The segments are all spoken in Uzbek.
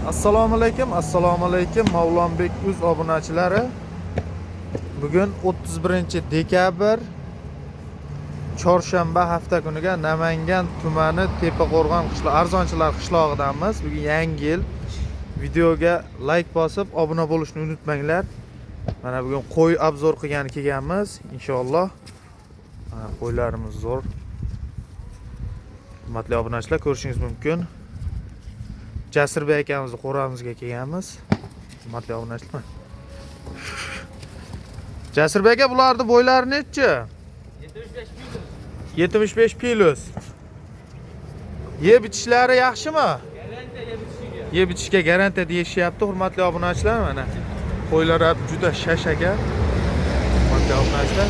Assalomu alaykum, assalomu alaykum Mavlonbek uz obunachilari. Bugun 31-dekabr, chorshanba hafta kuniga Namangan tumani Tepaqo'rg'on qishloq arzonchilar qishlog'idamiz. Bugun yangi yil. Videoga like bosib, obuna bo'lishni unutmanglar. Mana bugun qo'y обзор qilgani kelganmiz, inshaalloh. Mana qo'ylarimiz zo'r. Hurmatli obunachilar, ko'rishingiz mumkin. Jasurbek akamizni qo'ramizga kelganmiz. Hurmatli obunachilar. Jasurbek aka, bularni bo'ylari nechi? 75 plus. 75 plus. Yeb ichishlari yaxshimi? Garantiya yeb ichishiga. Yeb ichishga garantiya deyishyapti, hurmatli obunachilar mana. Qo'ylar ham juda shash aka. Hurmatli obunachilar.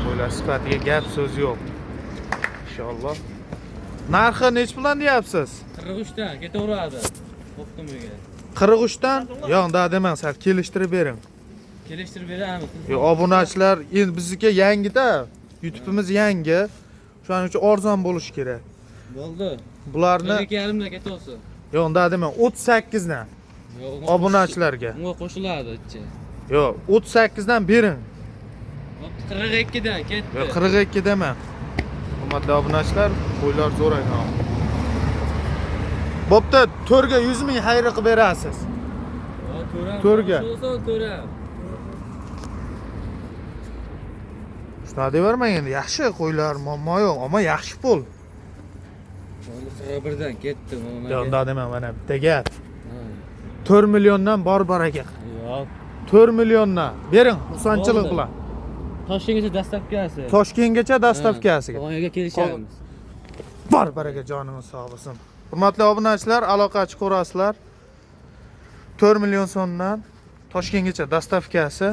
Qo'ylar sifatiga gap so'z yo'q. Inshaalloh. Narxi nechi puldan deyapsiz? 43 dan ketaveradi. Bo'ptimiga. 43 dan? Yo'q, unda demang, sal kelishtirib bering. Kelishtirib beramiz. Yo'q, obunachilar, endi bizniki yangida, YouTube'imiz yangi. Shuning uchun arzon bo'lishi kerak. Bo'ldi. Bularni 42,5 dan ketaversin. yo'q, unda demang, 38 dan Yo'q, obunachilarga. Unga qo'shiladi ichi. Yo'q, 38 dan bering. Bo'pti, 42 dan ketdi. Yo'q, 42 dema. Hurmatli obunachilar, qo'ylar zo'r ekan. Bo'pti, to'rga 100 ming xayr qilib berasiz. Yo, to'ram. To'rga. Qo'shilsa to'ram. Shunaqa deyavermang endi, yaxshi qo'ylar, muammo yo'q, ammo yaxshi pul. Bo'ldi, 41 dan ketdi. Mana. Yo'q, unda demang, mana bitta gap. Ha. 4 milliondan bor baraka. Yo'q. 4 milliondan bering, xursandchilik Bo'ldi. bilan. Toshkentgacha dastavkasi. Toshkentgacha dastavkasiga. Qo'yga kelishamiz. Bor baraka, joningiz sog' bo'lsin. Hurmatli obunachilar, aloqachi ko'rasizlar. 4 million so'mdan Toshkentgacha dastavkasi.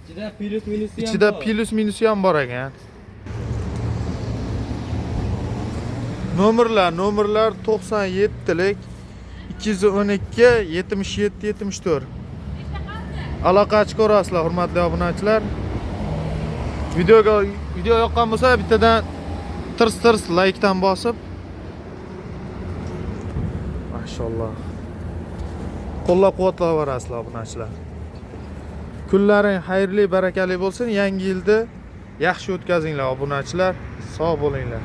Ichida plus minusi ham Ichida bor. plus minusi ham bor ekan. Nomerlar 97lik 212 77 74. Aloqachi ko'rasizlar, hurmatli obunachilar. Videoga video yoqqan bo'lsa, bittadan tirs tirs likedan bosib. Mashalloh. Qo'llab-quvvatlab borasizlar, obunachilar. Kunlaring xayrli, barakali bo'lsin. Yangi yilni yaxshi o'tkazinglar, obunachilar. Sog' bo'linglar.